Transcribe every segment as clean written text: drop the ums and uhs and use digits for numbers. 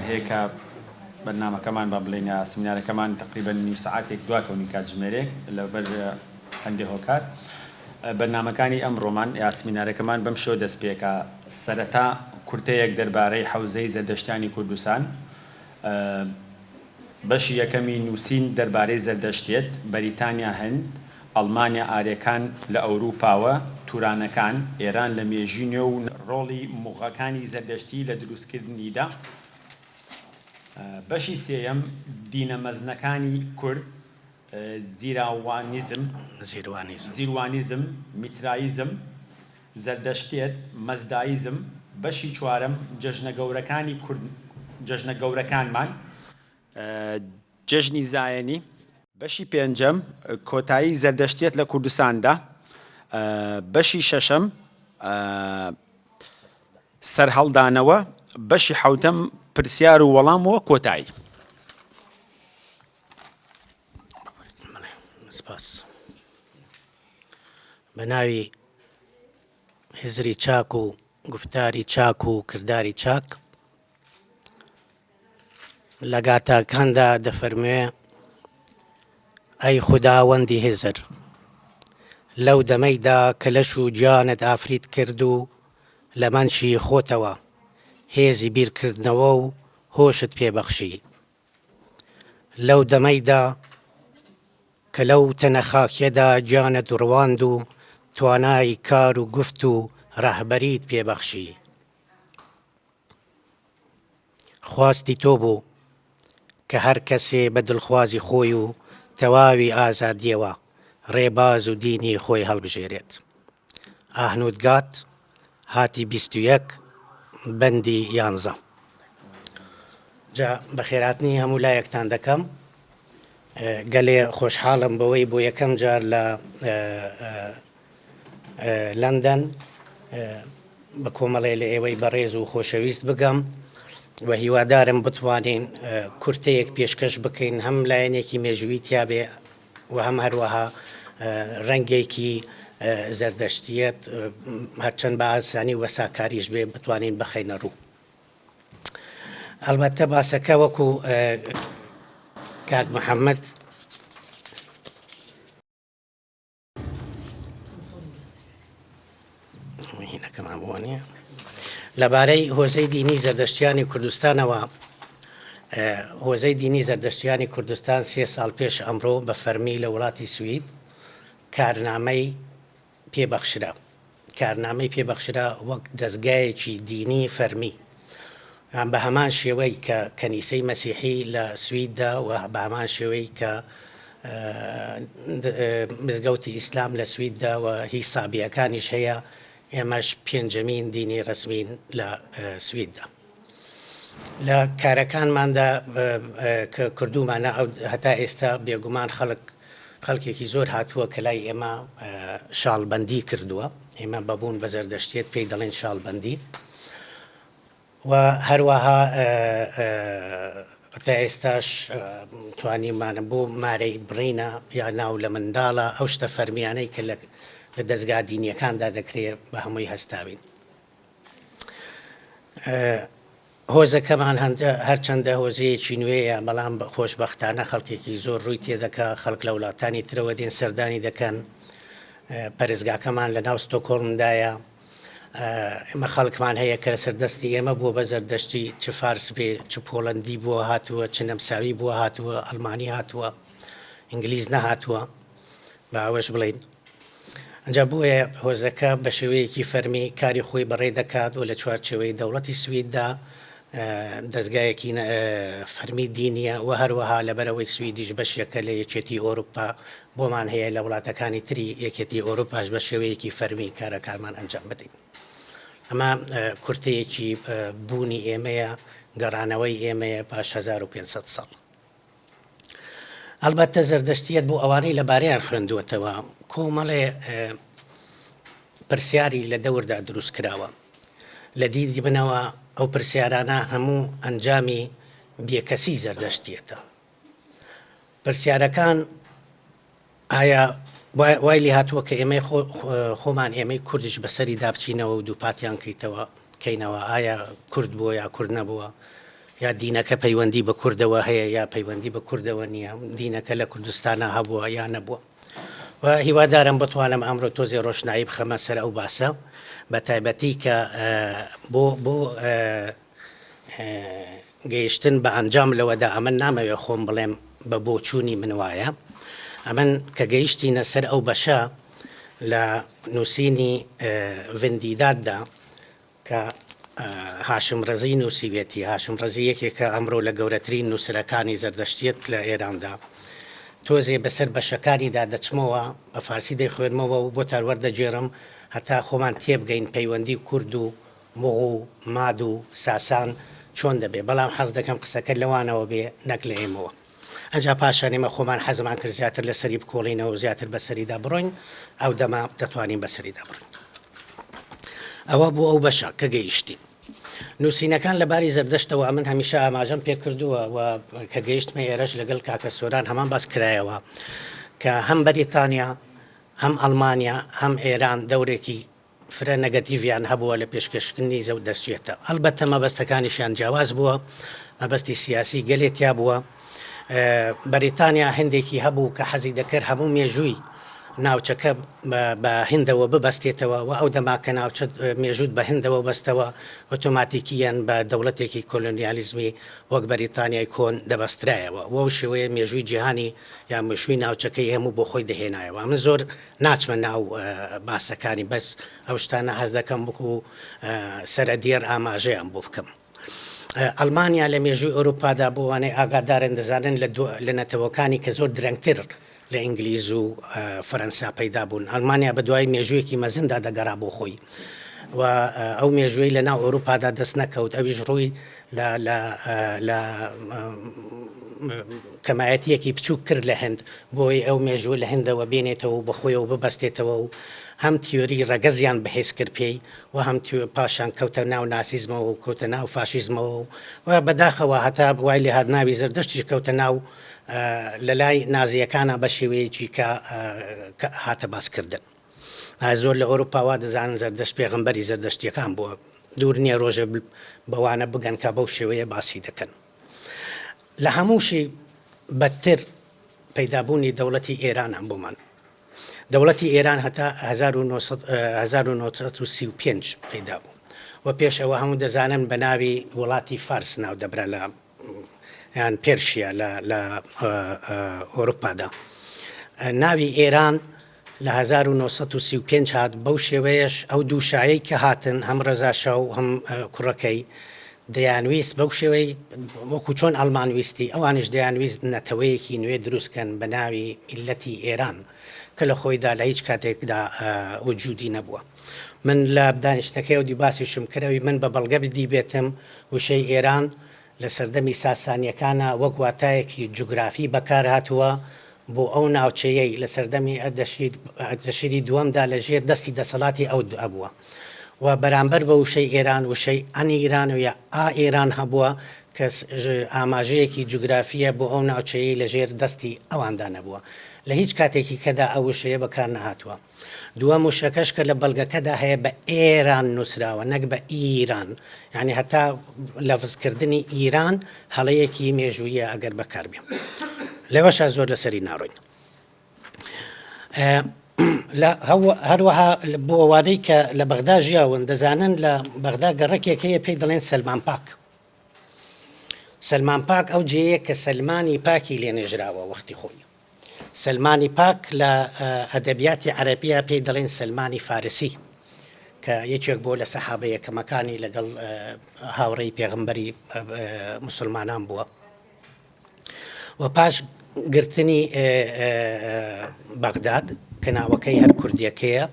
هەیە کە بەرنامەکەمان با بڵێین یا سمینارەکەمان تەقریبەن نیو سەعاتێک دواکەونین کاتژمێرێک لەبەر هەندێ هۆکار. بەرنامەکانی ئەمڕۆمان یا سمینارەکەمان بەم شێوە دەست پێکا، سەرەتا کورتەیەک دەربارەی حەوزەی زەردەشتیانی کوردستان، بەشی یەکەمی نووسین دەربارەی زەردەشتیەت، بەریتانیا هند، ئەڵمانیا ئارێکان لە ئەوروپاوە، تورانەکان، ئێران لە مێژوی نوێ و ڕۆڵی موغەکانی زەردەشتی لە دروستکردنیدا. بەشی سێیەم، دینە مەزنەکانی کورد، زیراوانیزم، زیروانیزم، میترایزم، زەردەشتیەت، مەزدایزم، بەشی چوارەم، جەژنە گەورەکانی کورد، جەژنە گەورەکانمان، جەژنی زایەنی. بەشی پێنجەم، کۆتایی زەردەشتیەت لە کوردستاندا، بەشی شەشەم، سەرهەڵدانەوە، بەشی حەوتەم، پرسیار و وەڵام و کۆتایی. سپاس. بە ناوی هزری چاک و گوفتاری چاک و کرداری چاک لە گاتاکاندا دەفەرموێ ئەی خوداوەندی هزر لەو دەمەیدا کە لەش و گیانت ئافرید کرد و لە مەنشی خۆتەوە هێزی بیرکردنەوە و هۆشت پێبەخشی لەو دەمەیدا کە لەو تەنە خاکیەدا گیانت ڕواند و توانای کار و گفت و ڕەهبەریت پێ بەخشی. خواستی تۆ بوو کە هەر کەسێ بە دڵخوازی خۆی و تەواوی ئازادیەوە ڕێباز و دینی خۆی هەڵبژێرێت. ئاهنودگات هاتی 21 بەندی یانزە. جا بەخێراتنی هەموو لایەکتان دەکەم. گەلێ خۆشحاڵم بەوەی بۆ یەکەم جار لە لەندەن بە کۆمەڵێ لە ئێوەی بەڕێز و خۆشەویست بگەم و هیوادارم بتوانین کورتەیەک پێشکەش بکەین هەم لایەنێکی مێژووی تیابێ و هەم هەروەها ڕەنگێکی زەردەشتیەت هەرچەند بە ئاسانی و بە ساکاریش بێ بتوانین بخەینە ڕوو. ئەڵبەتە باسەکە وەکو کاک محەممەد هینەکەمان بۆ نییە لەبارەی هۆزەی دینی زەردەشتیانی کوردستانەوە هۆزەی دینی زەردەشتیانی کوردستان سێ ساڵ پێش ئەمڕۆ بە فەرمی لە وڵاتی سوید کارنامەی پێ بەخشرا. کارنامەی پێ بەخشرا وەک دەزگایەکی دینی فەرمی. بە هەمان شێوەی کە کەنیسەی مەسیحی لە سویددا و بە هەمان شێوەی کە مزگەوتی ئیسلام لە سویددا و هی سابییەکانیش هەیە، ئێمەش پێنجەمین دینی ڕەسمین لە سویددا. لە کارەکانماندا کە کردوومانە هەتا ئێستا بێگومان خەڵک خەڵکێکی زۆر هاتووە کە لای ئێمە شاڵبەندی کردووە ئێمە بەبوون بە زەردەشتێت پێی دەڵێن شاڵبەندی و هەروەها تا ئێستاش توانیمانە بۆ مارەی بڕینە یا ناو لە منداڵە ئەو شتە فەرمیانەی کە لە دەستگا دینیەکاندا دەکرێت بە هەمووی هەستاوین. هۆزەکەمان هەرچەندە هۆزەیەکی نوێیە، بەڵام خۆشبەختانە خەڵکێکی زۆر ڕووی تێدەکا، خەڵک لە وڵاتانی ترەوە دێن سەردانی دەکەن، پەرستگاکەمان لە ناو ستۆکۆڵمدایە، ئێمە خەڵکمان هەیە کە لەسەر دەستی ئێمە بووە بە زەردەشتی، چ فارس بێ، چ پۆڵەندی بووە هاتووە، چ نەمساوی بووە هاتووە، ئەڵمانی هاتووە، ئینگلیز نەهاتووە، با ئەوەش بڵێین. ئنجا بۆیە هۆزەکە بە شێوەیەکی فەرمی کاری خۆی بەڕێ دەکات و لە چوارچێوەی دەوڵەتی سویددا دەزگایەکی فەرمی دینیە و هەروەها لەبەرئەوەی سویدیش بەشێکە لە یەکێتی ئۆروپا بۆمان هەیە لە وڵاتەکانی تری یەکێتی ئۆروپاش بە شێوەیەکی فەرمی کارەکانمان ئەنجام بدەین. ئەمە کورتەیەکی بوونی ئێمەیە، گەڕانەوەی ئێمەیە پاش 1500 ساڵ. ئەڵبەتە زەردەشتییەت بۆ ئەوانەی لەبارەیان خوێندووەتەوە کۆمەڵێ پرسیاری لە دەوردا دروست کراوە. لە دیدی منەوە ئەو پرسیارانە هەموو ئەنجامی بێکەسی زەردەشتییەتە. پرسیارەکان ئایا وای لێهاتووە کە ئێمەی خۆمان ئێمەی کوردیش بەسەریدا بچینەوە و دووپاتیان کەیتەوە کەینەوە ئایا کورد بووە یا کورد نەبووە؟ یا دینەکە پەیوەندی بە کوردەوە هەیە یا پەیوەندی بە کوردەوە نییە، دینەکە لە کوردستانا هەبووە یا نەبووە. و هیوادارم بتوانم ئەمڕۆ تۆزێ ڕۆشنایی بخەمە سەر ئەو باسە بە تایبەتی کە بۆ بۆ گەیشتن بە ئەنجام لەوەدا ئەمن نامەوێ خۆم بڵێم بە بۆچوونی من وایە ئەمن کە گەیشتینە سەر ئەو بەشە لە نووسینی ڤندیداددا کە هاشم ڕەزی نووسیوێتی، هاشم ڕەزی یەکێکە ئەمڕۆ لە گەورەترین نووسەرەکانی زەردەشتیەت لە ئێراندا. تۆزێ بەسەر بەشەکانیدا دەچمەوە، بە فارسی دەیخوێنمەوە و بۆتان وەردەگێڕم هەتا خۆمان تێبگەین پەیوەندی کورد و موغ و ماد و ساسان چۆن دەبێ، بەڵام حەز دەکەم قسەکە لەوانەوە بێ نەک لە ئێمەوە. ئەنجا پاشان ئێمە خۆمان حەزمان کرد زیاتر لەسەری بکۆڵینەوە و زیاتر بەسەریدا بڕۆین، ئەو دەمە دەتوانین بەسەریدا بڕۆین. ئەوە بۆ ئەو بەشە کە گەیشتین. نووسینەکان لە باری زەردەشتەوە ئەمن هەمیشە ئاماژەم پێ کردووە و کە گەیشتمە ئێرەش لەگەڵ کاکە سۆران هەمان باس کرایەوە کە هەم بەریتانیا هەم ئەڵمانیا هەم ئێران دەورێکی فرە نەگەتیڤیان هەبووە لە پێشکەشکردنی زەو دەستجێتە. هەڵبەتە مەبەستەکانیشیان جیاواز بووە، مەبەستی سیاسی گەلێ تیا بووە. بەریتانیا هەندێکی هەبوو کە حەزی دەکرد هەموو مێژووی ناوچەکە بە هندەوە ببەستێتەوە و ئەو دەما کە ناوچە مێژووت بە هندەوە بەستەوە ئۆتۆماتیکییەن بە دەوڵەتێکی کۆلۆنیالیزمی وەک بەریتانیای کۆن دەبەسترایەوە و بەو شێوەیە مێژووی جیهانی یا مێژووی ناوچەکەی هەموو بۆ خۆی دەهێنایەوە. من زۆر ناچمە ناو باسەکانی بەس ئەو شتانە حەز دەکەم وەکو سەرەدێڕ ئاماژەیان بۆ بکەم. ئەڵمانیا لە مێژووی ئەوروپادا بۆ وانەی ئاگادارن دەزانن لە لە نەتەوەکانی کە زۆر درەنگتر لە ئینگلیز و فەرەنسا پەیدا بوون ئەڵمانیا بە دوای مێژوویەکی مەزندا دەگەڕا بۆ خۆی و ئەو مێژووی لە ناو ئەوروپادا دەست نەکەوت ئەویش ڕووی لە لە لە کەمایەتییەکی بچووک کرد لە هند بۆی ئەو مێژوو لە هندەوە بێنێتەوە و بە خۆیەوە ببەستێتەوە و هەم تیۆری ڕەگەزیان بەهێز کرد پێی و هەم پاشان کەوتە ناو ناسیزمەوە و کەوتە ناو فاشیزمەوە و بەداخەوە هەتا وای لێهات ناوی زەردەشتیش کەوتە ناو لە لای نازییەکانا بە شێوەیەکی کە هاتە باس کردن. زۆر لە ئەوروپا وا دەزانن زەردەشت پێغەمبەری زەردەشتییەکان بووە. دوور نییە ڕۆژێ بەوانە بگەن کە بەو شێوەیە باسی دەکەن. لە هەمووشی بەدتر پەیدابوونی دەوڵەتی ئێرانە بۆمان. دەوڵەتی ئێران هەتا 1935 پەیدا بوو و پێش ئەوە هەموو دەزانن بە ناوی وڵاتی فارس ناو دەبرا لە یان پێرشیا لە لە ئەوروپادا. ناوی ئێران لە 1935 هات، بەو شێوەیەش ئەو دوو شایەی کە هاتن هەم ڕەزا شا و هەم کوڕەکەی دەیانویست بەو شێوەی وەکو چۆن ئەڵمان ویستی ئەوانیش دەیانویست نەتەوەیەکی نوێ دروست کەن بە ناوی میللەتی ئێران کە لە خۆیدا لە هیچ کاتێکدا وجودی نەبووە. من لە دانیشتنەکەی ئەودی باسیشم کرد ئەوی من بە بەڵگە دیبێتم وشەی ئێران لە سەردەمی ساسانییەکانا وەک واتایەکی جوگرافی بەکار هاتووە بۆ ئەو ناوچەیەی لە سەردەمی ئەردەشیری دووەمدا لە ژێر دەستی دەسەڵاتی ئەو بووە و بەرامبەر بە وشەی ئێران وشەی ئەنیران و یا ئائێران هەبووە کە ئاماژەیەکی جوگرافییە بۆ ئەو ناوچەیەی لە ژێر دەستی ئەواندا نەبووە. لە هیچ کاتێکی کەدا ئەو وشەیە بەکار نەهاتووە. دووەم وشەکەش کە لە بەڵگەکەدا هەیە بە ئێران نووسراوە نەک بە ئیران، یانی هەتا لەفزکردنی ئیران هەڵەیەکی مێژوویە ئەگەر بەکار بێ. لەوەشا زۆر لەسەری ناڕۆین. هەروەها بۆ ئەوانەی کە لە بەغدا ژیاون دەزانن لە بەغدا گەڕەکێک هەیە پێی دەڵێن سەلمان پاک. سەلمان پاک ئەو جێیە کە سەلمانی پاکی لێ نێژراوە وەختی خۆی. سەلمانی پاک لە ئەدەبیاتی عەرەبییا پێی دەڵێن سەلمانی فارسی کە یەکێک بووە لە سەحابە یەکەمەکانی لەگەڵ هاوڕێی پێغەمبەری موسڵمانان بووە و پاش گرتنی بەغداد کە ناوەکەی هەر کوردیەکەیە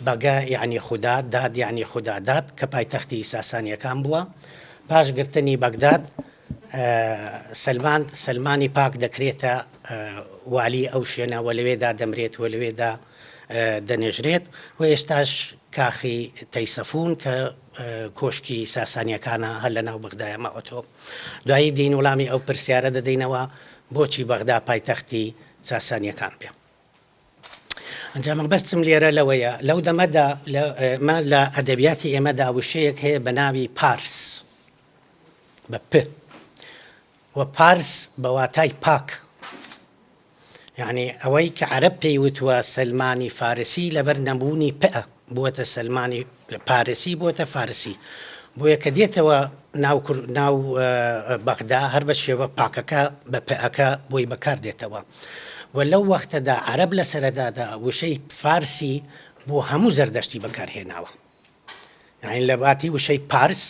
بەگە یعنی خودا داد یعنی خودا داد کە پایتەختی ساسانیەکان بووە پاش گرتنی بەغداد سەلمان سەلمانی پاک دەکرێتە والی ئەو شوێنە و لەوێدا دەمرێت و لەوێدا دەنێژرێت و ئێستاش کاخی تەیسەفون کە کۆشکی ساسانیەکانە هەر لە ناو بەغدایە ماوەتەوە. دوایی دێین وڵامی ئەو پرسیارە دەدەینەوە بۆچی بەغدا پایتەختی ساسانیەکان بێ؟ ئەنجا مەبەستم لێرە لەوەیە لەو دەمەدا لە لە ئەدەبیاتی ئێمەدا وشەیەک هەیە بە ناوی پارس بە پ. و پارس بە واتای پاک. یەعنی ئەوەی کە عەرەب پێی وتووە سەلمانی فارسی لەبەر نەبوونی پئ بووەتە سەلمانی پارسی بووەتە فارسی بۆیە کە دێتەوە ناو ناو بەغدا هەر بە شێوە پاکەکە بە پئەکە بۆی بەکار دێتەوە و لەو وەختەدا عەرەب لە سەرەدادا وشەی فارسی بۆ هەموو زەردەشتی بەکار هێناوە. یانی لە باتی وشەی پارس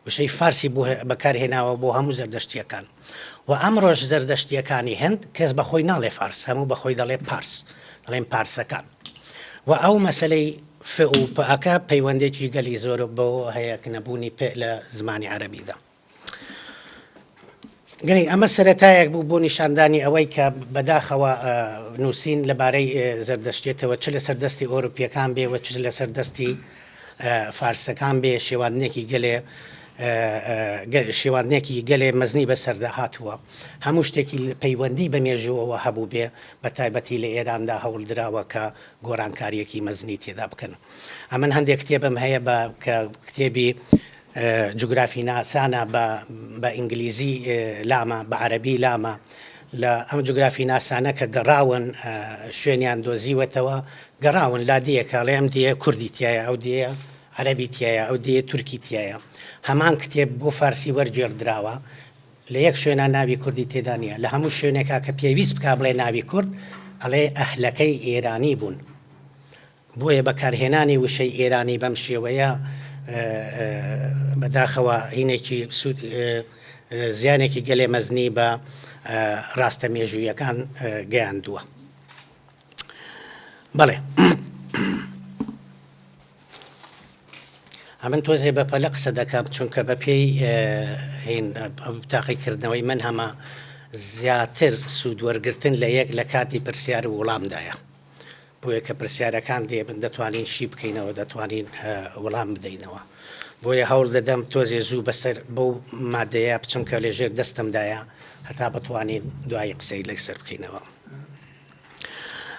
وشەی فارسی بۆ بەکار هێناوە بۆ هەموو زەردەشتییەکان و ئەمڕۆش زەردەشتییەکانی هند کەس بە خۆی ناڵێ فارس هەموو بە خۆی دەڵێ پارس دەڵێن پارسەکان و ئەو مەسەلەی ف و پ ەکە پەیوەندێکی گەلی زۆر بەوە هەیە کە نەبوونی پ لە زمانی عەرەبیدا. گەلی ئەمە سەرەتایەک بوو بۆ نیشاندانی ئەوەی کە بەداخەوە نووسین لەبارەی زەردەشتێتەوە چ لەسەر دەستی ئۆروپیەکان بێ و چ لەسەر دەستی فارسەکان بێ شێواندنێکی گەلێ شێواندنێکی گەلێ مەزنی بەسەردا هاتووە. هەموو شتێکی پەیوەندی بە مێژووەوە هەبوو بێ بە تایبەتی لە ئێراندا هەوڵ دراوە کە گۆڕانکارییەکی مەزنی تێدا بکەن. ئەمن هەندێک کتێبم هەیە بە کە کتێبی جوگرافی ناسانە بە بە ئینگلیزی لامە بە عەرەبی لامە لە ئەم جوگرافی ناسانە کە گەڕاون شوێنیان دۆزیوەتەوە گەڕاون لادێیەکە ئەڵێ ئەم دێیە کوردی تیایە ئەو دێیە عەرەبی تیایە ئەو دێیە تورکی تیایە هەمان کتێب بۆ فارسی وەرگێڕدراوە لە یەک شوێنا ناوی کوردی تێدا نییە لە هەموو شوێنێکا کە پێویست بکا بڵێ ناوی کورد ئەڵێ ئەهلەکەی ئێرانی بوون بۆیە بەکارهێنانی وشەی ئێرانی بەم شێوەیە بەداخەوە هینێکی سوود زیانێکی گەلێ مەزنی بە ڕاستە مێژوویەکان گەیاندووە. بەڵێ ئەمن تۆزێ بە پەلە قسە دەکەم چونکە بە پێی هین تاقیکردنەوەی من هەمە زیاتر سوود وەرگتن لە یەک لە کاتی پرسیار و وڵامدایە. بۆیە کە پرسیارەکان دێ من دەتوانین شی بکەینەوە دەتوانین وڵام بدەینەوە بۆیە هەوڵ دەدەم تۆزێ زوو بەسەر بەو مادەیە بچم کە لەژێر دەستمدایە هەتا بتوانین دوایی قسەی لەسەر بکەینەوە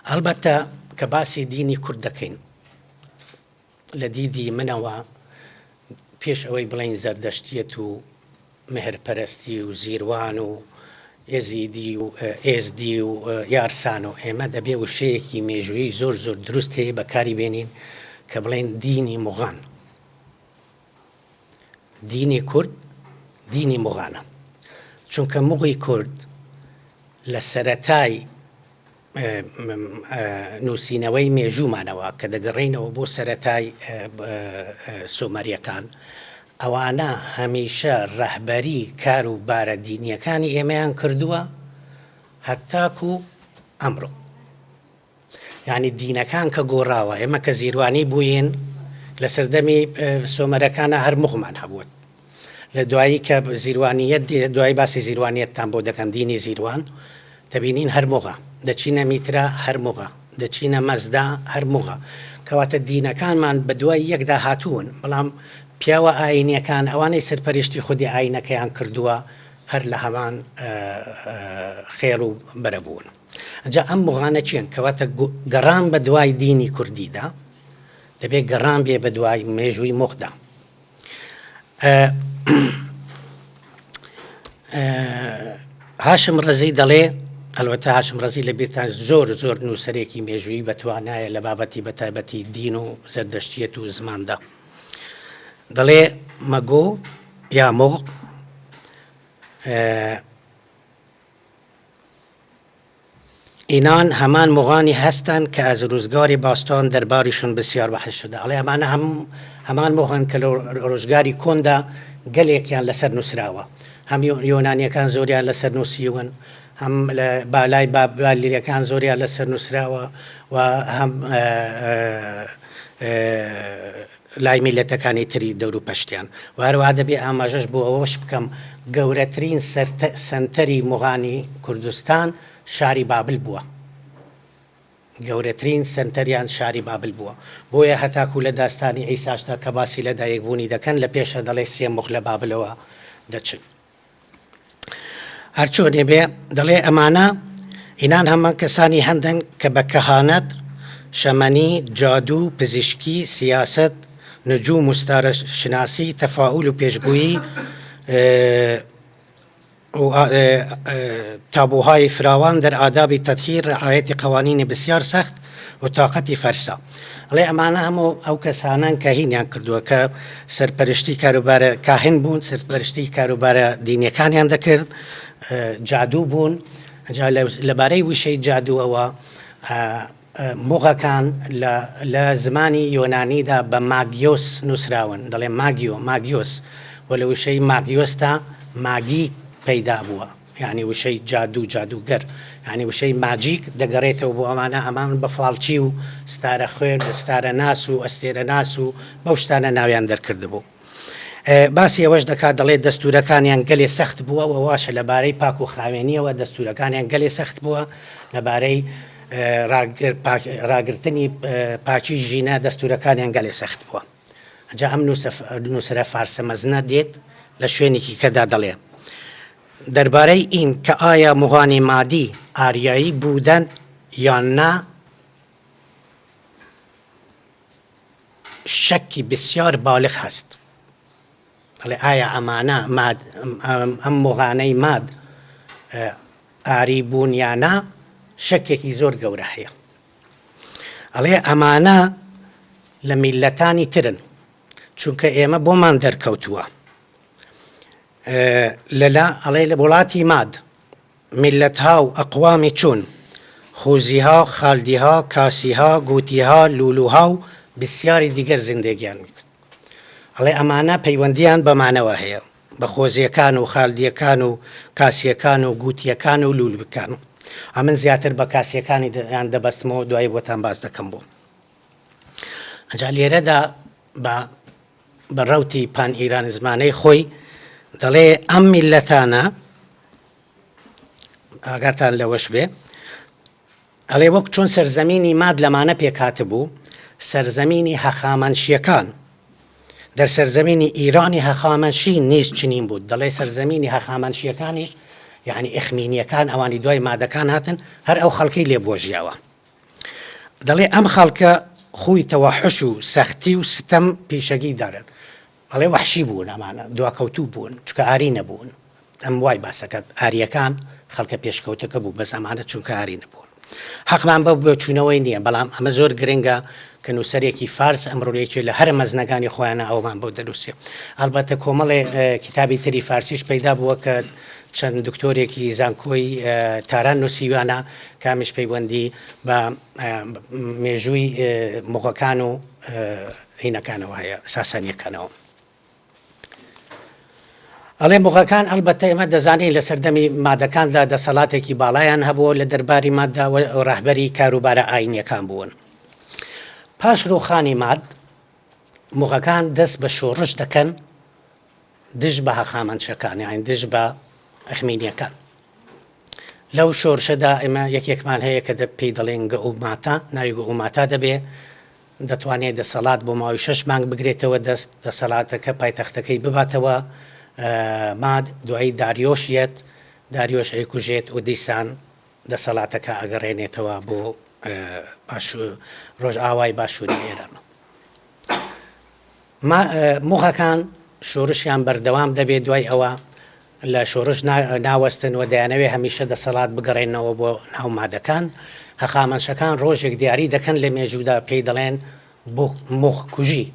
ئەلبەتە کە باسی دینی کورد دەکەین لە دیدی منەوە پێش ئەوەی بڵێین زەردەشتیەت و مێهرپەرستی و زیروان و ئێزیدی و ئێزدی و یارسان و ئێمە دەبێ وشەیەکی مێژوویی زۆر زۆر دروست هەیە بەکاری بێنین کە بڵێین دینی موغان. دینی کورد دینی موغانە. چونکە موغی کورد لە سەرەتای نووسینەوەی مێژوومانەوە کە دەگەڕێینەوە بۆ سەرەتای سۆمەریەکان، ئەوانە هەمیشە ڕەهبەری کار و بارە دینیەکانی ئێمەیان کردووە هەتاکو ئەمڕۆ. یانی دینەکان کە گۆڕاوە، ئێمە کە زیروانی بووین لە سەردەمی سۆمەرەکانا هەر موغمان هەبووە. لە دوایی کە زیروانیەت دێ دوایی باسی زیروانیەتتان بۆ دەکەم دینی زیروان دەبینین هەر موغە دەچینە میترا هەر موغە دەچینە مەزدا هەر موغە کەواتە دینەکانمان بە دوای یەکدا هاتوون بەڵام پیاوە ئاینیەکان ئەوانەی سەرپەرشتی خودی ئاینەکەیان کردووە هەر لە هەمان خێڵ و بەرە بوون جا ئەم موغانە کێن کەواتە گەڕان بە دوای دینی کوردیدا دەبێت گەڕان بێ بە دوای مێژووی موغدا هاشم ڕەزی دەڵێ ئەلبەتە هاشم ڕەزی لە بیرتان زۆر زۆر نووسەرێکی مێژوویی بەتوانایە لە بابەتی بەتایبەتی دین و زەردەشتیەت و زماندا دەڵێ مەگۆ یا مۆغ اینان هەمان موغانی هەستن کە از روزگاری باستان دربارشون بسیار بحث شدە ئەڵێ ئەمانە هەم هەمان موغان کە لە ڕۆژگاری کۆندا گەلێکیان لەسەر نووسراوە هەم یۆنانیەکان زۆریان لەسەر نووسیون هەم لە بالای بابلیەکان زۆریان لەسەر نووسراوە و هەم لای میللەتەکانی تری دەوروپشتیان و هەروەها دەبێ ئاماژەش بۆ ئەوەش بکەم گەورەترین سەنتەری موغانی کوردستان شاری بابل بووە گەورەترین سەنتەریان شاری بابل بووە بۆیە هەتاکو لە داستانی عیساشدا کە باسی لە دایکبوونی دەکەن لە پێشە دەڵێ سێ موغ لە بابلەوە دەچن. هەرچۆنێ بێ دەڵێ ئەمانە ئینان هەمان کەسانی هەندن کە بە کەهانەت، شەمەنی، جادوو، پزیشکی، سیاسەت، نجوم و ستارە شناسی، تەفائول و پێشگویی. و تابوهای فراوان در آداب تطهیر رعایت قوانین بسیار سخت و طاقتی فرسا ئەڵێ ئەمانە هەموو ئەو کەسانەن کە هینیان کردووە کە سەرپەرشتی کاروبارە کاهن بوون سەرپەرشتی کاروبارە دینیەکانیان دەکرد جادوو بوون جا لەبارەی وشەی جادووەوە موغەکان لە لە زمانی یۆنانیدا بە ماگیۆس نووسراون، دەڵێن ماگیۆ، ماگیۆس، و لە وشەی ماگیۆسدا ماگیک پەیدا بووە، یانی وشەی جادوو، جادووگەر، یانی وشەی ماجیک دەگەڕێتەوە بۆ ئەمانە، ئەمان بە فاڵچی و ستارەخوێن، ستارەناس و ئەستێرەناس و بەو شتانە ناویان دەرکردبوو. باسی ئەوەش دەکات دەڵێت دەستوورەکانیان گەلێ سەخت بووە و واشە لەبارەی پاک و خاوێنییەوە دەستوورەکانیان گەلێ سەخت بووە، لەبارەی ڕاگرتنی پاکی ژینە دەستوورەکانیان گەلێ سەخت بووە. جا ئەم نووسەرە فارسە مەزنە دێت لە شوێنێکی کەدا دەڵێ دەربارەی ئین کە ئایا موغانی مادی ئاریایی بوودەن یان نا، شەکی بسیار بالغ هەست. ئەڵێ ئایا ئەمانە ماد ئەم مۆغانەی ماد ئاری بوون یا نا شەکێکی زۆر گەورە هەیە. ئەڵێ ئەمانە لە میللەتانی ترن چونکە ئێمە بۆمان دەرکەوتووە لەلا ئەڵێ لە وڵاتی ماد میللەتها و ئەقوامی چون، خوزیها، خالدیها، کاسیها، گوتیها، لولوها و بسیاری دیگر زندگیان میکرد. ئەڵێ ئەمانە پەیوەندیان بەمانەوە هەیە، بە خۆزیەکان و خالدیەکان و کاسیەکان و گوتیەکان و لولوکان. ئەمن زیاتر بە کاسیەکانی یان دەبەستمەوە دوایی بۆتان باس دەکەم بۆ. ئەجا لێرەدا بە بە ڕەوتی پان ئیرانزمانەی خۆی دەڵێ ئەم میللەتانە ئاگاتان لەوەش بێ ئەڵێ وەک چۆن سەرزەمینی ماد لەمانە پێکهاتبوو سەرزەمینی هەخامەنشیەکان در سەرزەمینی ئیرانی هەخامەنشی نیز چنین بوو دەڵێ سەرزەمینی هەخامەنشیەکانیش یعنی ئەخمینیەکان ئەوانی دوای مادەکان هاتن هەر ئەو خەڵکەی لێ بووە ژیاوە دەڵێ ئەم خەڵکە خوی تەوەحش و سەختی و ستەم پیشەگی دارن ئەڵێ وەحشی بوون ئەمانە دواکەوتوو بوون چونکە ئاری نەبوون ئەم وای باسەکەت ئاریەکان خەڵکە پێشکەوتەکە بوو بەس ئەمانە چونکە ئاری نەبوون حەقمان بەو بۆچوونەوەی نییە بەڵام ئەمە زۆر گرنگە کە نووسەرێکی فارس ئەمڕۆ یەکێ لە هەرە مەزنەکانی خۆیانە ئەومان بۆ دەنووسێ ئەڵبەتە کۆمەڵێ کتابی تری فارسیش پەیدا بووە کە چەند دکتۆرێکی زانکۆی تاران نووسیویانە کامیش پەیوەندی بە مێژووی مغەکان و هینەکانەوە هەیە ساسانیەکانەوە. ئەڵێ موغەکان ئەڵبەتە ئێمە دەزانین لە سەردەمی مادەکاندا دەسەڵاتێکی باڵایان هەبووە لە دەرباری ماددا و ڕەهبەری کاروبارە ئاینیەکان بوون. پاش ڕووخانی ماد موغەکان دەست بە شۆڕش دەکەن دژ بە هەخامەنشەکان یانی دژ بە ئەخمینیەکان. لەو شۆرشەدا ئێمە یەکێکمان هەیە کە پێی دەڵێن گەئوماتا، ناوی گەئوماتا دەبێ، دەتوانێ دەسەڵات بۆ ماوەی شەش مانگ بگرێتەوە دەست، دەسەڵاتەکە پایتەختەکەی بباتەوە ماد، دوایی داریۆش یەت، داریۆش ئەیکوژێت و دیسان دەسەڵاتەکە ئەگەڕێنێتەوە بۆ باشوور ڕۆژئاوای باشووری ئێران. موغەکان شۆرشیان بەردەوام دەبێت دوای ئەوە لە شۆرش ناوەستن و دەیانەوێت هەمیشە دەسەڵات بگەڕێننەوە بۆ ناو مادەکان. هەخامەنشەکان ڕۆژێک دیاری دەکەن لە مێژوودا پێی دەڵێن موغ کوژی.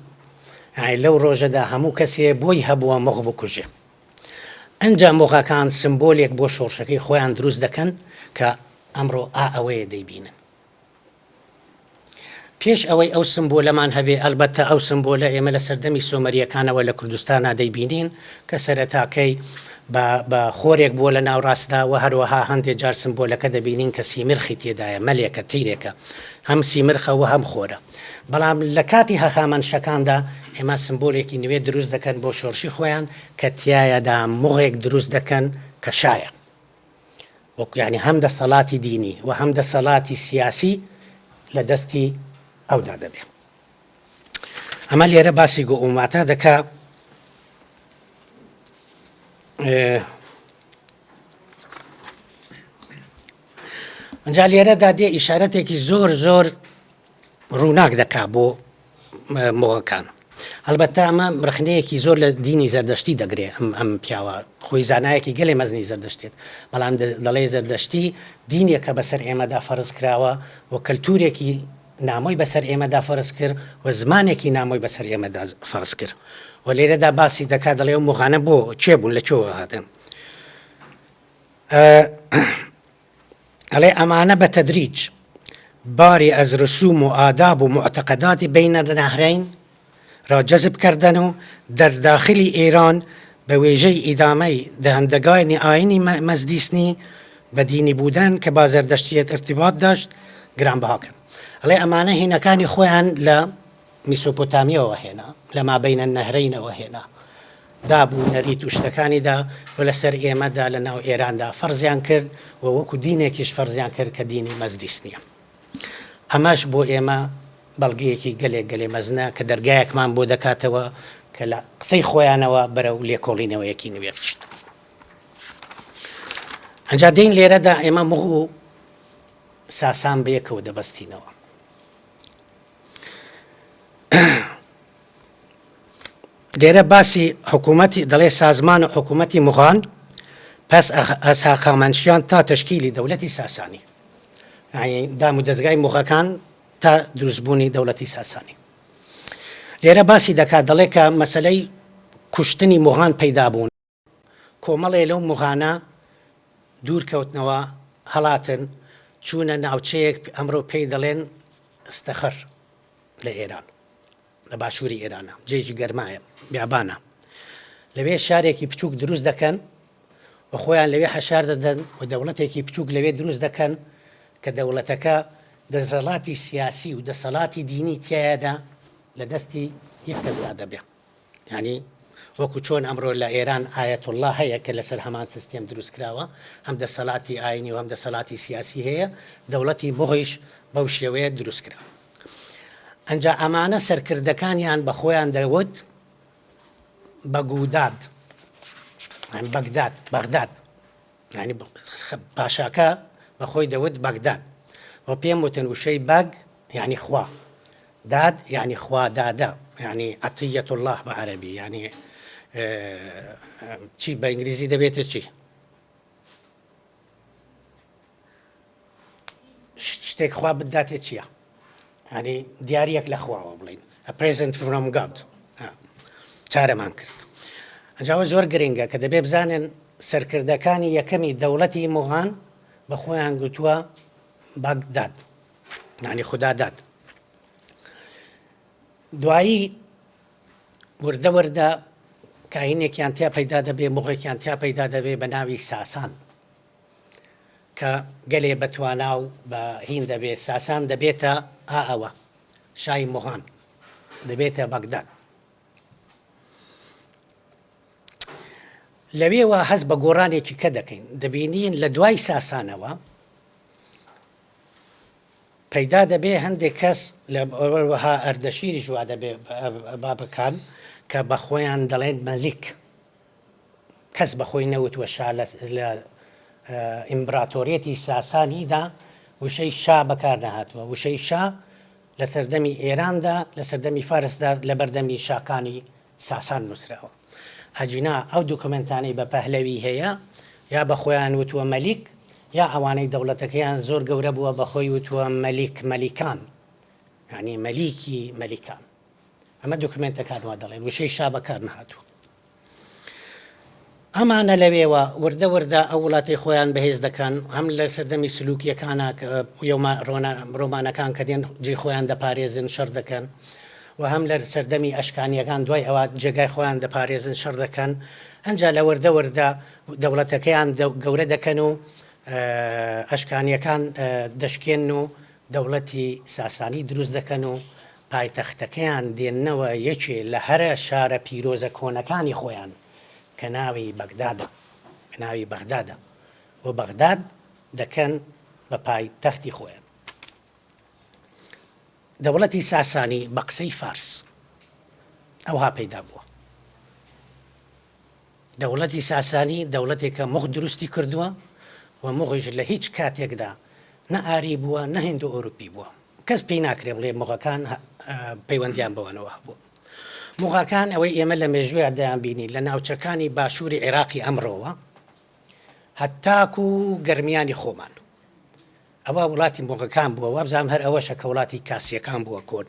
یانی لەو ڕۆژەدا هەموو کەسێ بۆی هەبووە موغ بکوژێ. ئنجا موغەکان سمبۆلێک بۆ شۆڕشەکەی خۆیان دروست دەکەن کە ئەمڕۆ ئا ئەوەیە دەیبینن. پێش ئەوەی ئەو سمبۆلەمان هەبێ، ئەلبەتە ئەو سمبۆلە ئێمە لە سەردەمی سۆمەرییەکانەوە لە کوردستانا دەیبینین کە سەرەتاکەی بە بە خۆرێک بووە لە ناوڕاستدا و هەروەها هەندێ جار سمبۆلەکە دەبینین کە سیمرخی تێدایە، مەلێکە، تیرێکە، هەم سیمرخە و هەم خۆرە. بەڵام لە کاتی هەخامەنشەکاندا ئێمە سمبۆلێکی نوێ دروست دەکەن بۆ شۆرشی خۆیان کە تیایدا موغێک دروست دەکەن کە شایە. وەکو یانی هەم دەسەڵاتی دینی و هەم دەسەڵاتی سیاسی لە دەستی ئەودا دەبێ. ئەمە لێرە باسی گۆئوماتا دەکا. ئەجا لێرەدا دێ ئیشارەتێکی زۆر زۆر ڕووناک دەکا بۆ مۆغەکان. ئەلبەتە ئەمە ڕەخنەیەکی زۆر لە دینی زەردەشتی دەگرێ ئەم ئەم پیاوە خۆی زانایەکی گەلێ مەزنی زەردەشتێت بەڵام دەڵێ زەردەشتی دینێکە بەسەر ئێمەدا فەرز کراوە و کەلتورێکی نامۆی بەسەر ئێمەدا فەرز کرد و زمانێکی نامۆی بەسەر ئێمەدا فەرز کرد و لێرەدا باسی دەکات دەڵێ ئەو موغانە بۆ کێ بوون لە کوێوە هاتن؟ ئەڵێ ئەمانە بە تەدریج باری از رسوم و آداب و معتقدات بین النهرین را جذب کردن و در داخل ایران به ویژه ادامه دهندگان آیین مزدیسنی به دینی بودن که با زردشتیت ارتباط داشت گرانبها کرد. ئەڵێ ئەمانە هینەکانی خۆیان لە میسۆپۆتامیەوە هێنا، لە مابەین النهرینەوە هێنا، داب و نەریت و شتەکانی دا و لەسەر ئێمەدا لە ناو ئێراندا فەرزیان کرد و وەکو دینێکیش فەرزیان کرد کە دینی مەزدیسنیە. ئەمەش بۆ ئێمە بەڵگەیەکی گەلێک گەلێ مەزنە کە دەرگایەکمان بۆ دەکاتەوە کە لە قسەی خۆیانەوە بەرەو لێکۆڵینەوەیەکی نوێ بچین. ئەنجا دێین لێرەدا ئێمە مغ و ساسان بەیەکەوە دەبەستینەوە. لێرە باسی حکوومەتی دەڵێ سازمان و حکوومەتی مغان پس از هەخامەنشیان تا تەشکیلی دەولەتی ساسانی یعنی دام و دەزگای مغەکان تا دروستبوونی دەوڵەتی ساسانی لێرە باسی دەکات دەڵێ کە مەسلەی کوشتنی مغان پەیدا بوون کۆمەڵێ لەو مغانە دوور کەوتنەوە هەڵاتن چوونە ناوچەیەک ئەمڕۆ پێی دەڵێن ئستەخر لە ئێران لە باشووری ئێرانە جێیەکی گەرمایە بیابانە لەوێ شارێکی بچووک دروست دەکەن و خۆیان لەوێ حەشار دەدەن و دەوڵەتێکی بچووک لەوێ دروست دەکەن کە دەوڵەتەکە دەسەڵاتی سیاسی و دەسەڵاتی دینی تیایدا لە دەستی یەک کەسدا دەبێ. یانی وەکو چۆن ئەمڕۆ لە ئێران ئایەتوڵڵا هەیە کە لەسەر هەمان سیستێم دروست کراوە، هەم دەسەڵاتی ئاینی و هەم دەسەڵاتی سیاسی هەیە، دەوڵەتی موغیش بەو شێوەیە دروست کرا. ئەنجا ئەمانە سەرکردەکانیان بە خۆیان دەوت بەگوداد، یانی بەگداد، بەغداد. یانی پاشاکە بە خۆی دەوت بەگداد و پێم وتن وشەی بەگ یانی خوا داد یانی خوا دادە یانی عطیە اللە بە عەرەبی یانی چی بە ئینگلیزی دەبێتە چی؟ شتێک خوا بداتێ چییە؟ ینی دیارەک لە خواوە بڵین A present from God چارەمان کرد ئەجاوە زۆر گرنگە کە دەبێ بزانن سەرکردەکانی یەکەمی دەوڵەتی موغان بە خۆیان گوتووە بەگداد یعنی خوداداد دوایی وردە وردە کاینێکیان تیا پەیدا دەبێ مغێکیان تیا پەیدا دەبێ بە ناوی ساسان کە گەلێ بە توانا و بە هین دەبێ، ساسان دەبێتە ئا ئەوە، شای موغان دەبێتە بەغداد. لەوێوە هەست بە گۆڕانێکی کە دەکەین، دەبینین لە دوای ساسانەوە پەیدا دەبێ هەندێک کەس لە وەها ئەردەشیریش وا دەبێ بابەکان کە بە خۆیان دەڵێن مەلیک. کەس بە خۆی نەوتووە شا لە ئیمبراتۆریەتی ساسانیدا وشەی شا بەکار نەهاتووە. وشەی شا لە سەردەمی ئێراندا، لە سەردەمی فارسدا لە بەردەمی شاکانی ساسان نووسراوە. ئەگینا ئەو دوکۆمێنتانەی بە پەهلەوی هەیە یا بە خۆیان وتووە مەلیک یا ئەوانەی دەوڵەتەکەیان زۆر گەورە بووە بە خۆی وتووە مەلیک مەلیکان یانی مەلیکی مەلیکان. ئەمە دوکمێنتەکان وا دەڵێن وشەی شا بەکار نەهاتووە. ئەمانە لەوێوە وردە وردە ئەو وڵاتەی خۆیان بەهێز دەکەن، هەم لە سەردەمی سلوکییەکانە کە ڕۆمانەکان کە دێن جێی خۆیان دەپارێزن شەڕ دەکەن و هەم لە سەردەمی ئەشکانییەکان دوای ئەوە جێگای خۆیان دەپارێزن شەڕ دەکەن، ئەنجا لە وردە وردە دەوڵەتەکەیان گەورە دەکەن و ئەشکانییەکان دەشکێنن و دەوڵەتی ساسانی دروست دەکەن و پایتەختەکەیان دێننەوە یەکێ لە هەرە شارە پیرۆزە کۆنەکانی خۆیان کە ناوی بەگدادە کە ناوی بەغدادە و بەغداد دەکەن بە پایتەختی خۆیان. دەوڵەتی ساسانی بە قسەی فارس ئەوها پەیدا بووە. دەوڵەتی ساسانی دەوڵەتێکە موغ دروستی کردووە و موغیش لە هیچ کاتێکدا نە ئاری بووە نە هیندۆئەوروپی بووە. کەس پێی ناکرێ بڵێ موغەکان پەیوەندیان بەوانەوە هەبووە. موغەکان ئەوەی ئێمە لە مێژوویا دەیانبینین لە ناوچەکانی باشووری عێراقی ئەمڕۆوە هەتاکو گەرمیانی خۆمان ئەوە وڵاتی موغەکان بووە، وابزانم هەر ئەوەشە کە وڵاتی کاسییەکان بووە کۆن،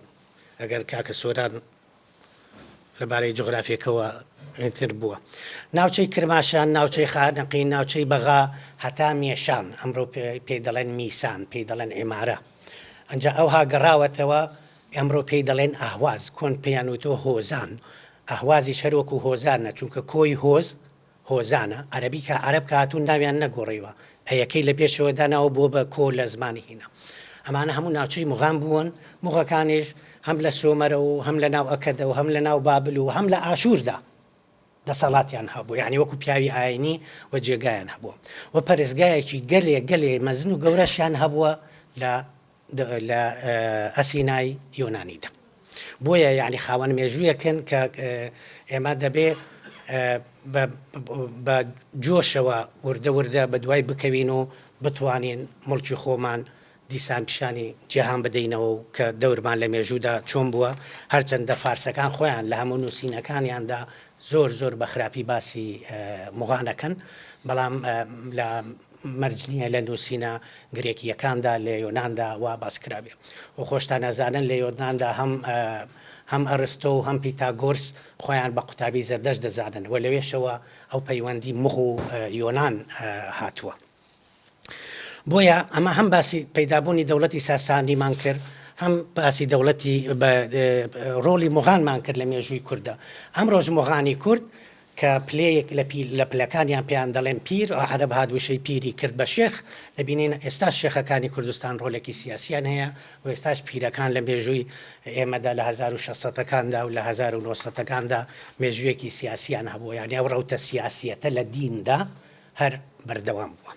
ئەگەر کاکە سۆران لەبارەی جوغرافیەکەوە تر بووە. ناوچەی کرماشان، ناوچەی خانەقین، ناوچەی بەغا هەتا مێشان، ئەمڕۆ پێی دەڵێن میسان، پێی دەڵێن عیمارە. ئەنجا ئەوها گەڕاوەتەوە ئەمڕۆ پێی دەڵێن ئەهواز، کۆن پێیان وتووە هۆزان. ئەهوازیش هەر وەکوو هۆزانە، چونکە کۆی هۆز هۆزانە، عەرەبی کە عەرەب کە هاتوون ناویان نەگۆڕیوە، ئەیەکەی لە پێشەوە داناوە بووە بە کۆ لە زمانی هینا. ئەمانە هەموو ناوچەی موغان بوون، موغەکانیش هەم لە سۆمەرە و هەم لە ناو ئەکەدە و هەم لە ناو بابل و هەم لە ئاشووردا دەسەڵاتیان هەبوو، یانی وەکوو پیاوی ئایینی و جێگایان هەبووە و پەرستگایەکی گەلێ گەلێ مەزن و گەورەشیان هەبووە لە لە ئەسینای یۆنانیدا. بۆیە یانی خاوەن مێژوویەکن کە ئێمە دەبێ بە جۆشەوە وردە وردە بە دوای بکەوین و بتوانین موڵکی خۆمان دیسان پیشانی جیهان بدەینەوە و کە دەورمان لە مێژوودا چۆن بووە، هەرچەندە فارسەکان خۆیان لە هەموو نووسینەکانیاندا زۆر زۆر بە خراپی باسی موغان ئەکەن، بەڵام لە مەرج نییە لە نووسینە گرێکییەکاندا لە یۆناندا وا باس کرابێ و خۆشتان ئەزانن لە یۆناندا هەم هەم ئەرستۆ و هەم پیتاگۆرس خۆیان بە قوتابی زەردەشت دەزانن و لەوێشەوە ئەو پەیوەندی موغ و یۆنان هاتووە. بۆیە ئەمە هەم باسی پەیدابوونی دەوڵەتی ساسانیمان کرد، هەم باسی دەوڵەتی بە ڕۆڵی موغانمان کرد لە مێژووی کورددا. ئەمڕۆش موغانی کورد کە پلەیەک لە پیر لە پلەکانیان پێیان دەڵێن پیر، عەرەب هات وشەی پیری کرد بە شێخ، دەبینین ئێستاش شێخەکانی کوردستان ڕۆلێکی سیاسیان هەیە و ئێستاش پیرەکان لە مێژووی ئێمەدا لە 1600 ەکاندا و لە 1900 ەکاندا مێژوویەکی سیاسیان هەبووە، یانی ئەو ڕەوتە سیاسیەتە لە دیندا هەر بەردەوام بووە.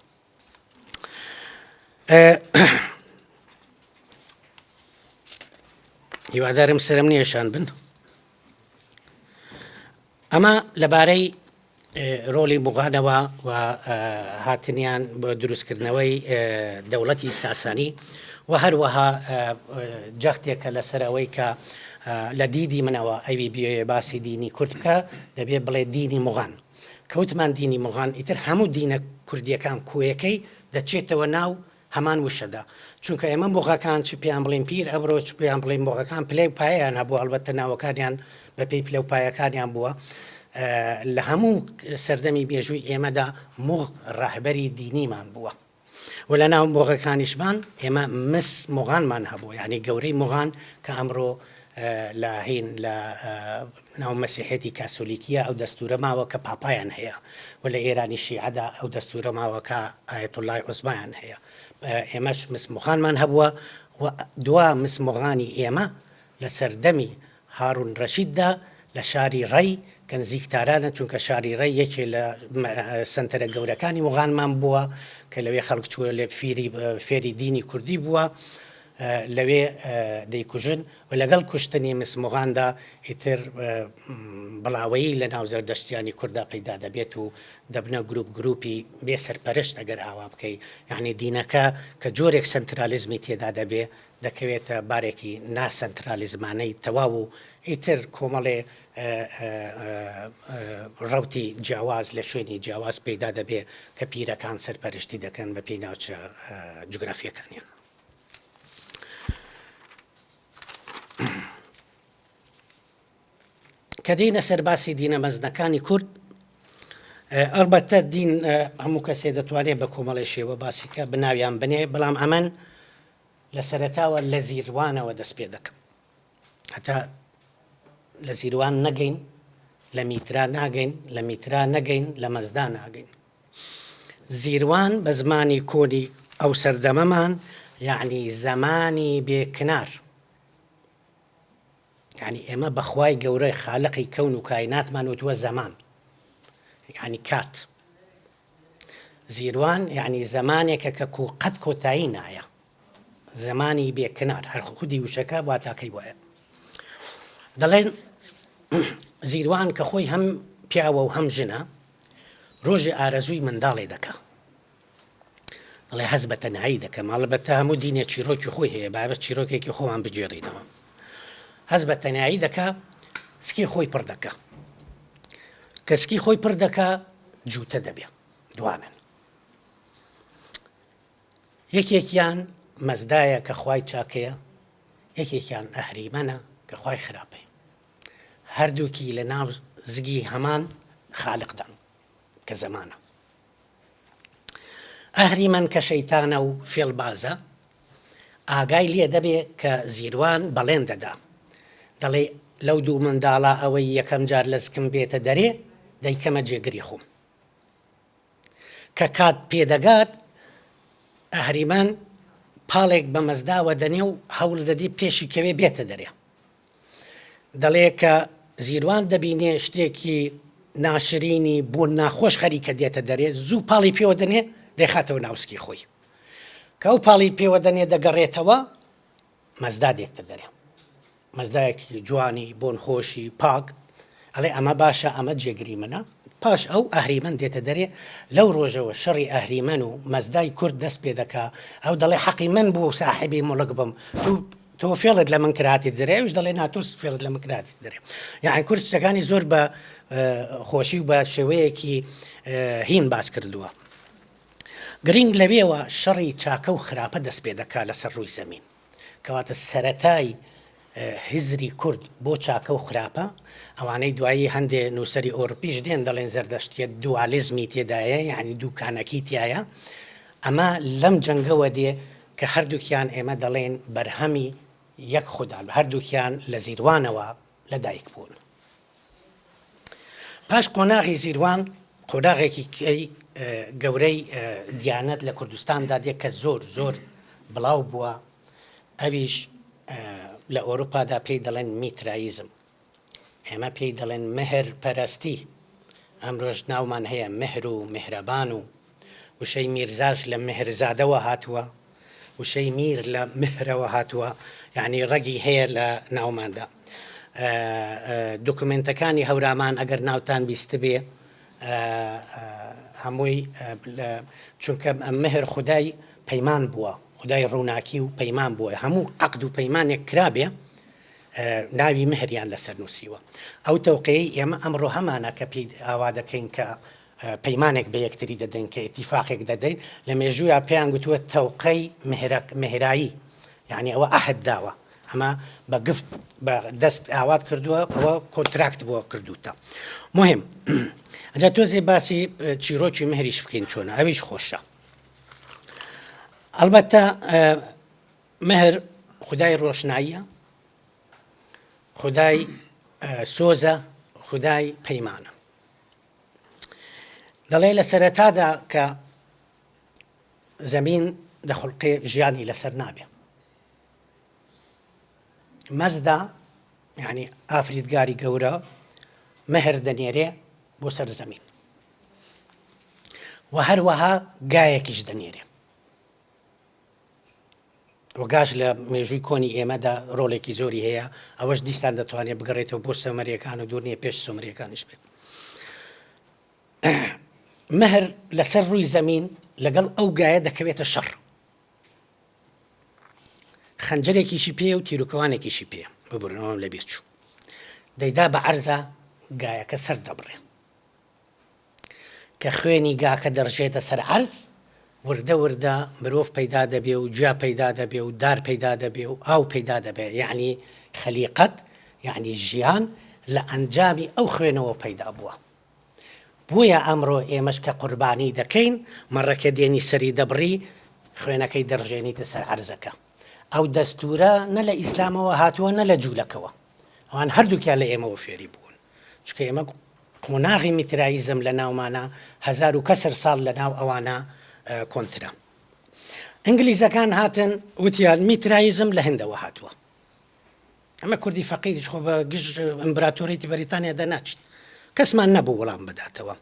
هیوادارم سەرم نیەشان بن. ئەمە لەبارەی ڕۆڵی موغانەوە و هاتنیان بۆ دروستکردنەوەی دەوڵەتی ساسانی و هەروەها جەختێکە لەسەر ئەوەی کە لە دیدی منەوە ئەوی بیەوێ باسی دینی کورد بکە دەبێ بڵێ دینی موغان. کەوتمان دینی موغان ئیتر هەموو دینە کوردیەکان کۆیەکەی دەچێتەوە ناو هەمان وشەدا چونکە ئێمە موغەکان چ پێیان بڵێین پیر ئەمرۆ چ پێیان بڵێین موغەکان پلەی و پایەیان هەبووە ئەڵبەتە ناوەکانیان بە پێی پلە و پایەکانیان بووە لە هەموو سەردەمی مێژووی ئێمەدا موغ ڕەهبەری دینیمان بووە و لە ناو موغەکانیشمان ئێمە مس موغانمان هەبوو یعنی گەورەی موغان کە ئەمڕۆ لە هین لە ناو مەسیحێتی کاسۆلیکیە ئەو دەستورە ماوە کە پاپایان هەیە و لە ئێرانی شیعەدا ئەو دەستورە ماوە کە ئایەتوڵای عوزمایان هەیە ئێمەش مس موغانمان هەبووە و دوا مس موغانی ئێمە لە سەردەمی هارون رەشیددا لە شاری ڕەی کە نزیک تارانە چونکە شاری ڕەی یەکێ لە سەنتەرە گەورەکانی موغانمان بووە کە لەوێ خەڵک چووە لێ فیری فێری دینی کوردی بووە لەوێ دەیکوژن و لەگەڵ کوشتنی مس موغاندا ئیتر بڵاوەیی لە ناو زەردەشتیانی کوردا پەیدا دەبێت و دەبنە گروپ گروپی بێ سەرپەرشت ئەگەر ئاوا بکەی یانی دینەکە کە جۆرێک سەنترالیزمی تێدا دەبێ دەکەوێتە بارێکی نا سەنترالیزمانەی تەواو و ئیتر کۆمەڵێ ڕەوتی جیاواز لە شوێنی جیاواز پەیدا دەبێ کە پیرەکان سەرپەرشتی دەکەن بە پێی ناوچە جوگرافیەکانیان. کە دێینە سەر باسی دینە مەزنەکانی کورد ئەڵبەتە دین هەموو کەسێ دەتوانێت بە کۆمەڵی شێوە باسیکە بناویان بنێ بەڵام ئەمن لە سەرەتاوە لە زیروانەوە دەست پێ دەکەم هەتا لە زیروان نەگەین لە میترا ناگەین لە میترا نەگەین لە مەزدا ناگەین زیروان بە زمانی کۆنی ئەو سەردەمەمان یەعنی زەمانی بێ کنار. یەعنی ئێمە بە خوای گەورە خالقی کەون و کایناتمان وتووە زەمان یەعنی کات. زیروان یەعنی زەمانێکە کە کو قەت کۆتایی نایە. زمانی بێ کنار هەر خودی وشەکە واتاکەی وایە. دەڵێن زیروان کە خۆی هەم پیاوە و هەم ژنە ڕۆژێ ئارەزووی منداڵێ دەکا دەڵێ هەست بە تەنهایی دەکەم ئەڵبەتە هەموو دینێ چیرۆکی خۆی هەیە با بەس چیرۆکێکی خۆمان بگێڕینەوە هەست بە تەنایی دەکا. سکی خۆی پڕ دەکا. کە سکی خۆی پڕ دەکا جووتە دەبێ، دوانن. یەکێکیان مەزدایە کە خوای چاکەیە، یەکێکیان ئەهریمەنە کە خوای خراپەیە. هەردووکی لە ناو زگی هەمان خالقدان کە زەمانە. ئەهریمەن کە شەیتانە و فێڵبازە، ئاگای لێ دەبێ کە زیروان بەڵێن دەدا. دەڵێ لەو دوو منداڵە ئەوەی یەکەم جار لە زکم بێتە دەرێ، دەیکەمە جێگری خۆم. کە کات پێ دەگات، ئەهریمەن پاڵێک بە مەزداوە دەنێ و هەوڵ دەدی پێشی کەوێ بێتە دەرێ. دەڵێ کە زیروان دەبینێ شتێکی ناشرینی بۆن ناخۆش خەریکە دێتە دەرێ، زوو پاڵی پێوە دەنێ دەیخاتەوە ناو سکی خۆی. کە ئەو پاڵی پێوە دەنێ دەگەڕێتەوە، مەزدا دێتە دەرێ. مەزدایەکی جوانی بۆن خۆشی پاک، ئەڵێ ئەمە باشە ئەمە جێگری منە. پاش ئەو ئەهریمەن دێتە دەرێ، لەو ڕۆژەوە شەڕی ئەهریمەن و مەزدای کورد دەست پێ دەکا، ئەو دەڵێ حەقی من بوو ساحێبی موڵک بم، تو تۆ فێڵت لە من کرد هاتیتە دەرێ، ئەویش دەڵێ نا تۆ فێڵت لە من کرد هاتیتە دەرێ. یەعنی کورد شتەکانی زۆر بە خۆشی و بە شێوەیەکی هین باس کردووە. گرینگ لەوێوە شەڕی چاکە و خراپە دەست پێ دەکا لەسەر ڕووی زەمین. کەواتە سەرەتای هزری کورد بۆ چاکە و خراپە، ئەوانەی دوایی هەندێ نووسەری ئۆرپیش دێن دەڵێن زەردەشتیەت دوالیزمی تێدایە یەعنی دووکانەکی تیایە، ئەمە لەم جەنگەوە دێ کە هەردووکیان ئێمە دەڵێین بەرهەمی یەک خودان، هەردووکیان لە زیروانەوە لە دایک بوون. پاش قۆناغی زیروان قۆناغێکی کەی گەورەی دیانەت لە کوردستاندا دێ کە زۆر زۆر بڵاو بووە، ئەویش لە ئۆروپادا پێی دەڵێن میترایزم، ئێمە پێی دەڵێن مهر پەرستی، ئەمرۆش ناومان هەیە مهر و میهرەبان و وشەی میرزاش لە مهرزادەوە هاتووە، وشەی میر لە مهرەوە هاتووە، یانی ڕەگی هەیە لە ناوماندا. دۆکومێنتەکانی هەورامان ئەگەر ناوتان بیستبێ هەمووی چونکە مهر خودای پەیمان بووە، خودای ڕووناکی و پەیمان بووە، هەموو عەقد و پەیمانێک کرابێ ناوی مهریان لەسەر نووسیوە. ئەو تەوقەیەی ئێمە ئەمڕۆ هەمانە کە پێی ئاوا دەکەین کە پەیمانێک بە یەکتری دەدەین، کە ئیتیفاقێک دەدەین، لە مێژوویا پێیان گوتووە تەوقەی مهرەک، مهرایی، یانی ئەوە عەهد داوە، ئەمە بە گفت بە دەست ئاوات کردووە، ئەوە contract بووە کردووتە. مهم ئەجا تۆزێ باسی چیرۆکی مهریش بکەین چۆنە، ئەویش خۆشە. ئەڵبەتە مهر خودای ڕۆشناییە، خودای سۆزە، خودای پەیمانە. دەڵێ لە سەرەتادا کە زەمین دەخوڵقێ ژیانی لەسەر نابێ. مەزدا یعنی ئافریدگاری گەورە مهر دەنێرێ بۆ سەر زەمین و هەروەها گایەکیش دەنێرێ. و گاش لە مێژووی کۆنی ئێمەدا ڕۆڵێکی زۆری هەیە، ئەوەش دیسان دەتوانێت بگەڕێتەوە بۆ سۆمەرییەکان و دوور نییە پێش سۆمەرییەکانیش بێت. مهر لەسەر ڕووی زەمین لەگەڵ ئەو گایە دەکەوێتە شەڕ. خەنجەرێکیشی پێیە و تیروکەوانێکیشی پێیە، ببورن ئەوەم لەبیر چوو. دەیدا بە عەرزا گایەکە سەر دەبڕێ. کە خوێنی گاکە دەڕژێتە سەر عەرز، وردە وردە مرۆڤ پەیدا دەبێ و گیا پەیدا دەبێ و دار پەیدا دەبێ و ئاو پەیدا دەبێ، یەعنی خەلیقەت، یەعنی ژیان لە ئەنجامی ئەو خوێنەوە پەیدا بووە. بۆیە ئەمڕۆ ئێمەش کە قوربانی دەکەین، مەڕەکە دێنی سەری دەبڕی، خوێنەکەی دەڕژێنیتە سەر عەرزەکە. ئەو دەستوورە نە لە ئیسلامەوە هاتووە نە لە جوولەکەوە. ئەوان هەردووکیان لە ئێمەوە فێری بوون. چونکە ئێمە قۆناغی میتراییزم لە ناومانە هەزارو کەسر ساڵ لە ناو ئەوانە کۆنترە. ئینگلیزەکان هاتن وتیان میتراییزم لە هندەوە هاتووە. ئەمە کوردی فەقیریش خۆ بە گژ ئیمبراتۆریەتی بەریتانیادا ناچیت. کەسمان نەبوو وەڵام بداتەوە.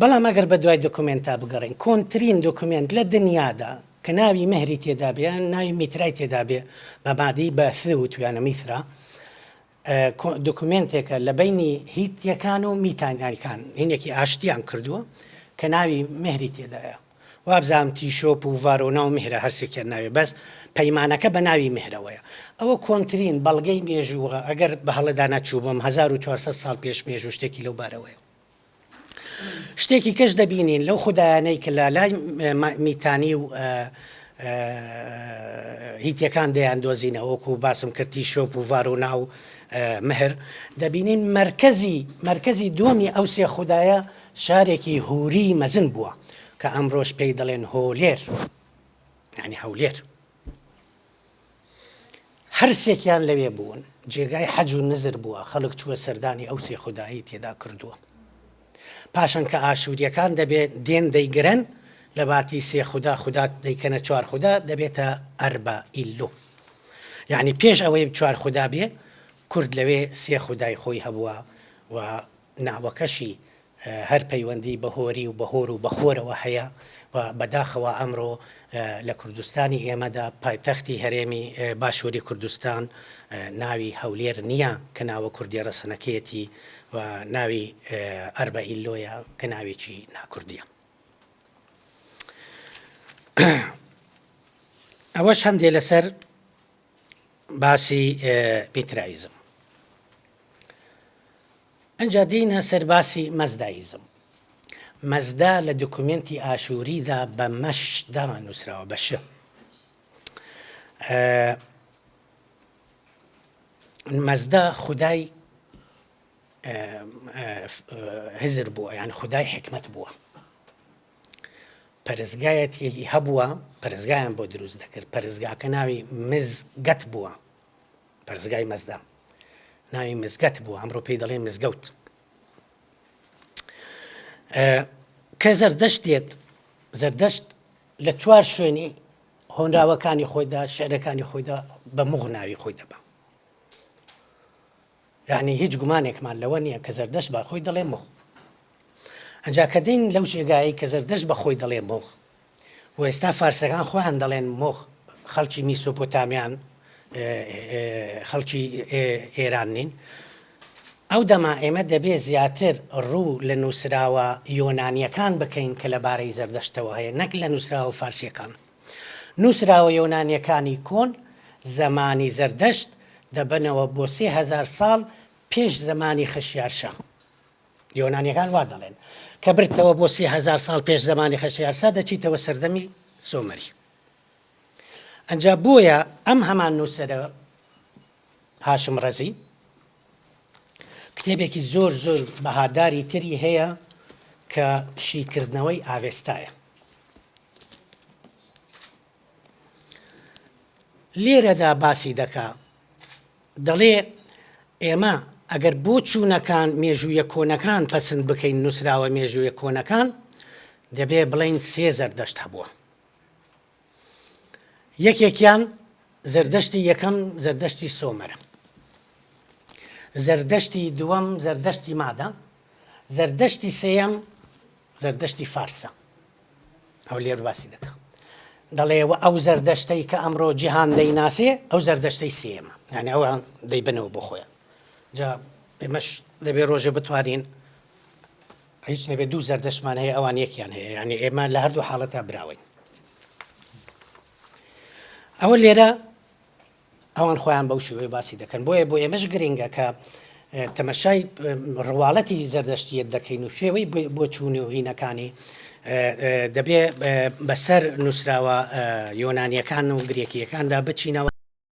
بەڵام ئەگەر بە دوای دۆکومێنتا بگەڕێین کۆنترین دۆکومێنت لە دنیادا کە ناوی مهری تێدا بێ یان ناوی میترای تێدا بێ بە مادی بە ث وتویانە میثرا دۆکومێنتێکە لە بەینی هیتیەکان و میتانیەکان هینێکی ئاشتیان کردووە کە ناوی مهری تێدایە. وابزانم تیشۆپ و ڤارۆنا و میهرە هەرسێکیان ناوێ بەس پەیمانەکە بە ناوی میهرەوەیە. ئەوە کۆنترین بەڵگەی مێژووە ئەگەر بە هەڵەدا نەچووبم 1400 ساڵ پێش مێژوو شتێکی لەو بارەوەیە. شتێکی کەش دەبینین لەو خودایانەی کە لە لای میتانی و هیتیەکان دەیاندۆزینەوە وەکو باسم کرد تیشۆپ و ڤارۆنا و مهر دەبینین مەرکەزی مەرکەزی دۆمی ئەو سێ خودایە شارێکی هوری مەزن بووە کە ئەمڕۆش پێی دەڵێن هۆلێر یعنی هەولێر هەرسێکیان لەوێ بوون جێگای حەج و نزر بووە خەڵک چووە سەردانی ئەو سێ خودایی تێدا کردووە پاشان کە ئاشووریەکان دەبێت دێن دەیگرن لە باتی سێ خودا خودا دەیکەنە چوار خودا دەبێتە ئەربا ئیللو یعنی پێش ئەوەی چوار خودا بێ کورد لەوێ سێ خودای خۆی هەبووە و ناوەکەشی هەر پەیوەندی بە هۆری و بە هۆر و بە خۆرەوە هەیە و بەداخەوە ئەمڕۆ لە کوردستانی ئێمەدا پایتەختی هەرێمی باشووری کوردستان ناوی هەولێر نییە کە ناوە کوردیە ڕەسەنەکەیەتی و ناوی ئەربەئیلۆیە کە ناوێکی ناکوردیە. ئەوەش هەندێ لەسەر باسی میترایزم. ئنجا دێینە سەر باسی مەزدایزم. مەزدا لە دۆکومێنتی ئاشووریدا بە مەشدا نووسراوە، بە ش. مەزدا خودای هزر بووە، یان خودای حیکمەت بووە. پەرستگایەتی هەبووە، پەرستگایان بۆ دروست دەکرد. پەرستگاکە ناوی مزگەت بووە. پەرستگای مەزدا ناوی مزگەت بووە ئەمڕۆ پێی دەڵێن مزگەوت کە زەردەشت دێت زەردەشت لە چوار شوێنی هۆنراوەکانی خۆیدا شعرەکانی خۆیدا بە مغ ناوی خۆی دەبا یعنی هیچ گومانێکمان لەوە نییە کە زەردەشت بە خۆی دەڵێ مغ ئەجا کە دین لەو جێگایەی کە زەردەشت بە خۆی دەڵێ مغ و ئێستا فارسەکان خۆیان دەڵێن مۆخ خەڵکی میسۆپۆتامیان خەڵکی ئێران نین ئەو دەما ئێمە دەبێ زیاتر ڕوو لە نووسراوە یۆنانیەکان بکەین کە لەبارەی زەردەشتەوە هەیە نەک لە نووسراوە فارسیەکان نووسراوە یۆنانیەکانی کۆن زەمانی زەردەشت دەبەنەوە بۆ 3000 ساڵ پێش زەمانی خەشیارشا یۆنانیەکان وا دەڵێن کە بردتەوە بۆ 3000 ساڵ پێش زەمانی خەشیارسا دەچیتەوە سەردەمی سۆمەری. ئەنجا بۆیە ئەم هەمان نووسەرە هاشم ڕەزی کتێبێکی زۆر زۆر بەهاداری تری هەیە کە شیکردنەوەی ئاڤێستایە. لێرەدا باسی دەکا دەڵێ ئێمە ئەگەر بۆچوونەکان مێژوویە کۆنەکان پەسند بکەین نووسراوە مێژوویە کۆنەکان دەبێ بڵێین سێ زەردەشت هەبووە یەکێکیان زەردەشتی یەکەم زەردەشتی سۆمەرە زەردەشتی دووەم زەردەشتی مادە زەردەشتی سێیەم زەردەشتی فارسە ئەو لێر باسی دەکا دەڵێ و ئەو زەردەشتەی کە ئەمڕۆ جیهان دەیناسێ ئەو زەردەشتەی سێیەمە یعنی ئەوان دەیبەنەوە بۆ خۆیان جا ئێمەش دەبێ ڕۆژێ بتوانین هیچ نەبێ دوو زەردەشتمان هەیە ئەوان یەکیان هەیە یعنی ئێمە لە هەردوو حاڵەتا براوەین ئەوە لێرە ئەوان خۆیان بەو شێوەیە باسی دەکەن، بۆیە بۆ ئێمەش گرنگە کە تەمەشای ڕواڵەتی زەردەشتییەت دەکەین و شێوەی بۆچوون و هینەکانی دەبێ بەسەر نووسراوە یۆنانییەکان و گرێکییەکاندا بچینەوە.